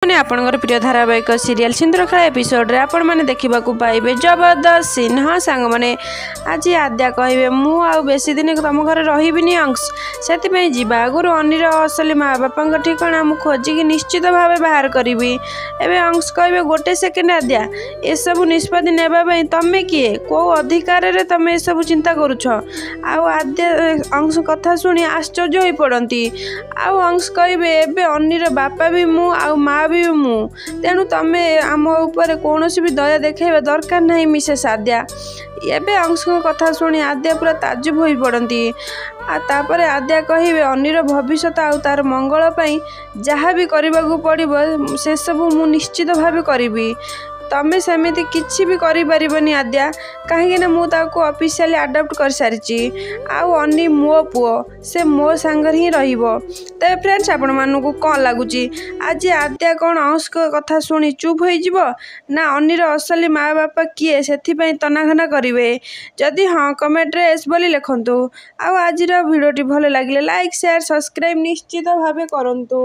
ମାନେ ଆପଣଙ୍କର ପ୍ରିୟ ଧାରାବାହିକ ସିରିଏଲ୍ ସିନ୍ଦୁରଖେଳା ଏପିସୋଡ଼ରେ ଆପଣମାନେ ଦେଖିବାକୁ ପାଇବେ ଜବରଦସ୍ତ ସିନ୍। ହଁ ସାଙ୍ଗମାନେ, ଆଜି ଆଦ୍ୟା କହିବେ, ମୁଁ ଆଉ ବେଶୀ ଦିନ ତମ ଘରେ ରହିବିନି ଅଂଶ, ସେଥିପାଇଁ ଯିବା ଆଗରୁ ଅନିର ଅସଲି ମା ବାପାଙ୍କ ଠିକଣା ମୁଁ ଖୋଜିକି ନିଶ୍ଚିତ ଭାବେ ବାହାର କରିବି। ଏବେ ଅଂଶ କହିବେ, ଗୋଟେ ସେକେଣ୍ଡ ଆଦ୍ୟା, ଏସବୁ ନିଷ୍ପତ୍ତି ନେବା ପାଇଁ ତମେ କିଏ? କେଉଁ ଅଧିକାରରେ ତମେ ଏସବୁ ଚିନ୍ତା କରୁଛ? ଆଉ ଆଦ୍ୟା ଅଂଶ କଥା ଶୁଣି ଆଶ୍ଚର୍ଯ୍ୟ ହୋଇପଡ଼ନ୍ତି। ଆଉ ଅଂଶ କହିବେ, ଏବେ ଅନିର ବାପା ବି ମୁଁ ଆଉ ମା ବି ମୁଁ, ତେଣୁ ତମେ ଆମ ଉପରେ କୌଣସି ବି ଦୟା ଦେଖାଇବା ଦରକାର ନାହିଁ ମିସେସ୍ ଆଦ୍ୟା। ଏବେ ଅଂଶଙ୍କ କଥା ଶୁଣି ଆଦ୍ୟା ପୁରା ତାଜୁବ ହୋଇପଡ଼ନ୍ତି। ଆଉ ତାପରେ ଆଦ୍ୟା କହିବେ, ଅନିର ଭବିଷ୍ୟତ ଆଉ ତାର ମଙ୍ଗଳ ପାଇଁ ଯାହା ବି କରିବାକୁ ପଡ଼ିବ ସେସବୁ ମୁଁ ନିଶ୍ଚିତ ଭାବେ କରିବି। ତମେ ସେମିତି କିଛି ବି କରିପାରିବନି ଆଦ୍ୟା, କାହିଁକିନା ମୁଁ ତାକୁ ଅଫିସିଆଲି ଆଡ଼ପ୍ଟ କରିସାରିଛି ଆଉ ଅନି ମୋ ପୁଅ, ସେ ମୋ ସାଙ୍ଗରେ ହିଁ ରହିବ। ତେବେ ଫ୍ରେଣ୍ଡସ୍, ଆପଣମାନଙ୍କୁ କ'ଣ ଲାଗୁଛି, ଆଜି ଆଦ୍ୟା କ'ଣ ଅଂଶଙ୍କ କଥା ଶୁଣି ଚୁପ୍ ହୋଇଯିବ ନା ଅନିର ଅସଲି ମା ବାପା କିଏ ସେଥିପାଇଁ ତନାଘନା କରିବେ? ଯଦି ହଁ, କମେଣ୍ଟରେ ଏସ୍ ବୋଲି ଲେଖନ୍ତୁ। ଆଉ ଆଜିର ଭିଡ଼ିଓଟି ଭଲ ଲାଗିଲେ ଲାଇକ୍, ସେୟାର, ସବସ୍କ୍ରାଇବ୍ ନିଶ୍ଚିତ ଭାବେ କରନ୍ତୁ।